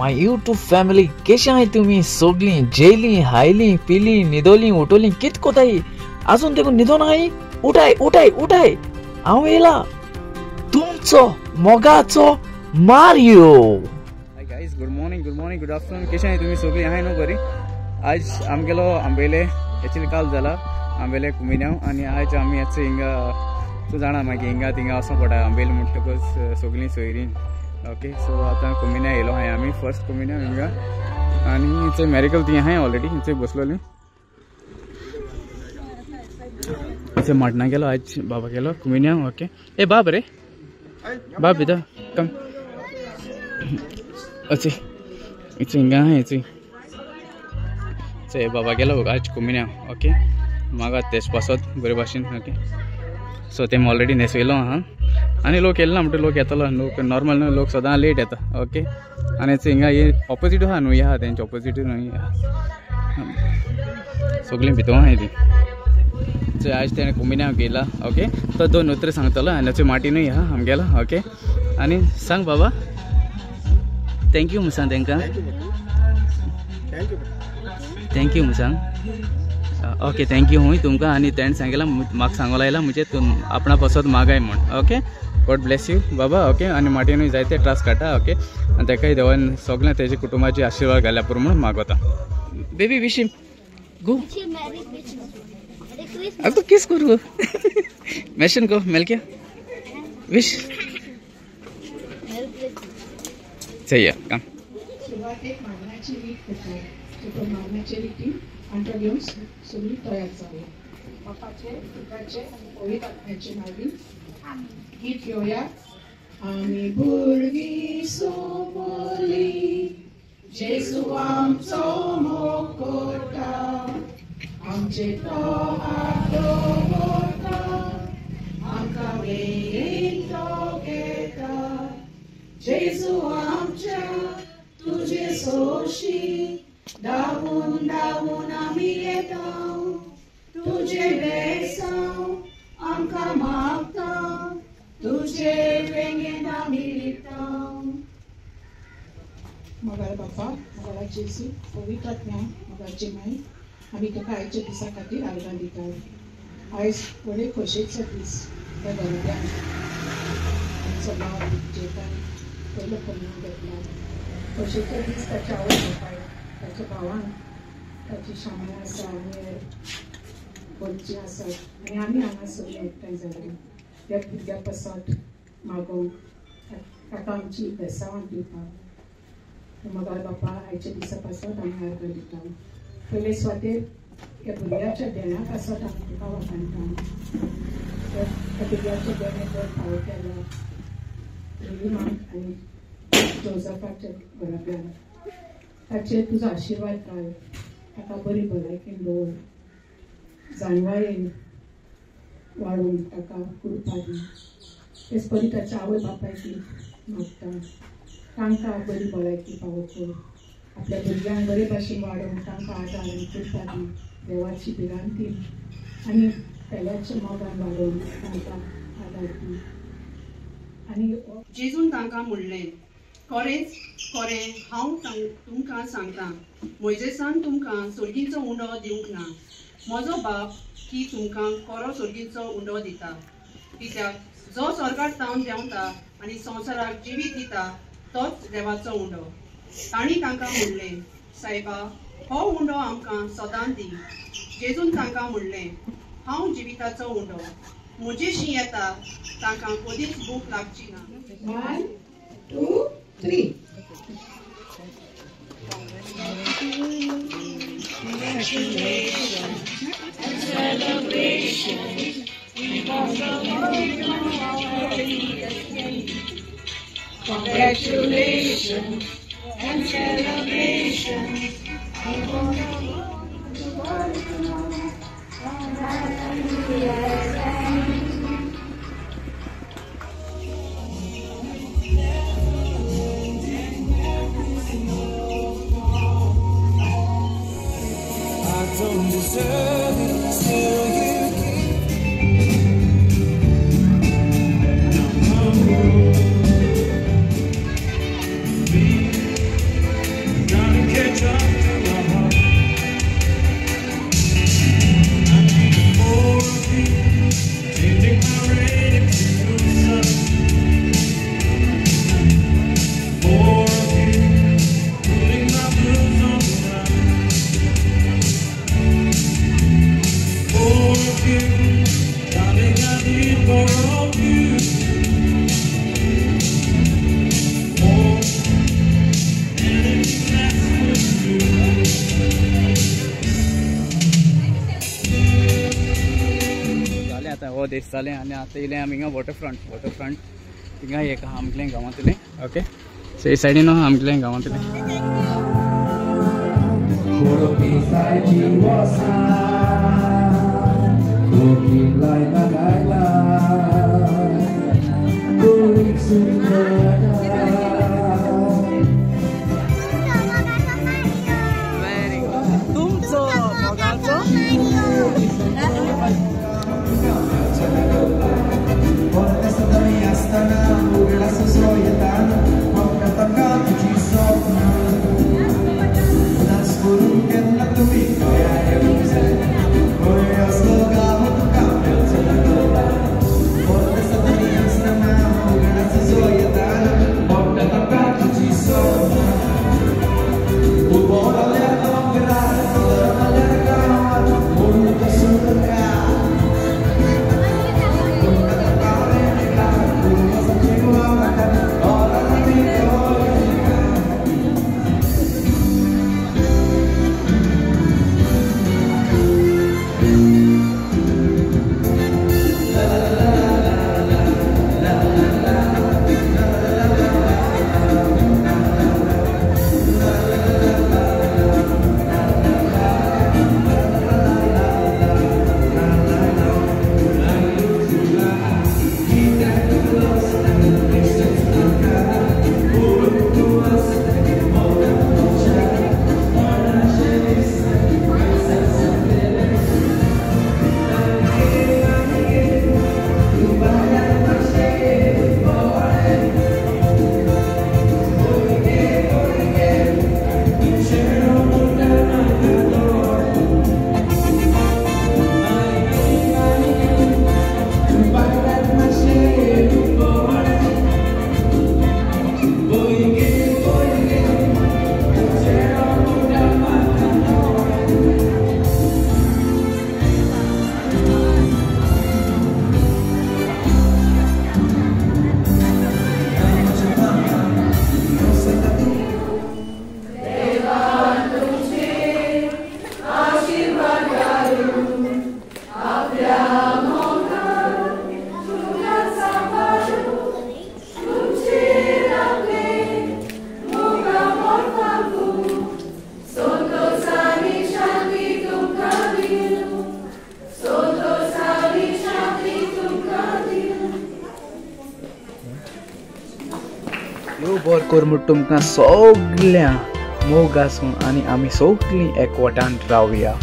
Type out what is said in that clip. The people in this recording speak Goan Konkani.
My YouTube family, केशे आहाय तुमी सगळीं जेली हायली पिली न्हिदोली उठोली कित कोताय आजून देखून न्हिदोन आहाय. उठाय उठाय उठाय, हांव येयला तुमचो मोगाचो Mario. Hi guys, good morning, good morning, good afternoon. केशे आहाय तुमी सगळीं? आहाय न्हू बरी? आज आमगेलो आंबेले एक्चुअली काल जाला आंबेले कुमिन्यांव आनी आज आमी आतां हिंगा तूं जाणा मागीर हिंगा थिंगा वचों पडटा आंबेले म्हणटकच सगळीं सोयरीं. ओके, सो आतां कुमिन्या येयलो आहाय आमी, फर्स्ट कुमिन्या हिंगा आनी थंय मॅरिकल ती आहाय ऑलरेडी थंय बसलोली. थंय माटणा गेलो आज बाबा गेलो कुमिन्या. ओके, ए बाब रे बाब भितर कम अचे इथे हिंगा आहाय थंय बाबा गेलो आज कुमिन्या. ओके, म्हाका तेज पासत बरे भाशेन. ओके, सो तें ऑलरेडी न्हेसयलो आहा आनी लोक येयलो ना म्हणटा लोक येतलो, लोक नॉर्मल न्हू, लोक सदां लेट येता. ओके, आनी हिंगा हे ऑपोजीट आहा न्हू, आहा तेंचे ऑपोजीट न्हू, सगळीं भितर आहाय ती. आज तेणें कुमिन्या गेला. ओके, तो दोन उतरां सांगतलो आनी माटिनूय आहा आमगेलो. ओके, आनी सांग बाबा thank you म्हूण सांग तेंकां, thank you म्हूण सांग. ओके, thank you हूंय तुमकां. आनी तेणें सांगलां म्हाका सांगोला आयला म्हणजे आपणा पासत मागाय म्हूण. ओके, गॉड ब्लेस you बाबा. ओके, आनी माटयेनूय जायते त्रास काडटा. ओके, आनी तेकाय देवान सगळें तेजे कुटुंबाचे आशिर्वाद घाल्या पुरो म्हूण मागोता. बेबी विश हिम गो, अब तो किस करू मैशन को मिल क्या विश सही है काम. आमकां घेवन सगळीं तयार जावया. बापाचे पुताचे आनी पवित्र आत्म्याचे नांवी गीत घेवया. आमी भुरगीं सोंपली जेजू आमचो मोग करता, आमचे तो हात दवरता, आमकां वेंगेंत तो घेता. जेजू आमच्या तुजे सोशी धांवून धांवून आमी येता, तुजे बेसांव आमकां मागता, तुजे वेंगेंत आमी लिपता. मोगाळ बापा, मोगाळ जेजू, पवित्र आत्म्या, मोगाचे माय, आमी तुका आयच्या दिसा खातीर आर्गां दिता. आयज व्हडले खोशयेचो दीस त्या घराब्यान आमचो भाव जेतान पयलो कमून घेतला. खोशयेचो दीस ताच्या आवय बापायक, ताच्या भावान, ताची शामां आसा आनी भटजी आसात आनी आमी हांगा सगळीं एकठांय जाली त्या भुरग्या पासत मागोवंक, ताका आमची बेसांवां दिवपाक. मोगाळ बापा, आयच्या दिसा पासत आमी आर्गां दिता. पयले सुवातेर ह्या भुरग्याच्या देण्या पासत आमी तुका वाखाणटा. त्या भुरग्याच्या देणें जर फावो केला रिलीमाक आनी जोजफाच्या घराब्यान, ताचेर तुजो आशिर्वाद घाल, ताका बरी भलायकेन दवर, जाणवायेन वाडोवन ताका कृपा दी. तेच परी ताच्या आवय बापायकी मागता, तांकां बरी भलायकी फावो कर, आपल्या भुरग्यांक बरे भाशेन वाडोवन तांकां आदार आनी कृपा दी, देवाची भिरांती आनी पेल्याच्या मोगान वाडोवन तांकां आदार दी. आनी जेजून तांकां म्हणलें, खरेंच खरें हांव तुमकां सांगता, मोयजेसान तुमकां सोर्गीचो उंडो दिवंक ना, म्हजो बाप की तुमकां खरो सोर्गीचो उंडो दिता. कित्याक जो स्वर्गार तावन देंवता आनी संवसाराक जिवीत दिता तोच देवाचो उंडो. तांणी तांकां म्हणलें, सायबा हो उंडो आमकां सदां दी. जेजून तांकां म्हणलें, हांव जिविताचो उंडो, म्हजेशी येता तांकां कदीच भूक लागची ना. 1 2 3. Congratulations and celebrations. Congratulations and celebrations. I don't deserve it, still you keep. Be हो देश जालें आनी आतां येयलें आमी हिंगा वॉटरफ्रंट. वॉटरफ्रंट हिंगा एक आमगेलें गांवांतलें. ओके, सो हे सायडीन आमगेलें गांवांतलें. तुमचो मोगाचो यो बर कर म्हूण तुमकां सगळ्यां मोग आसूं आनी आमी सगळीं एकवटान रावया.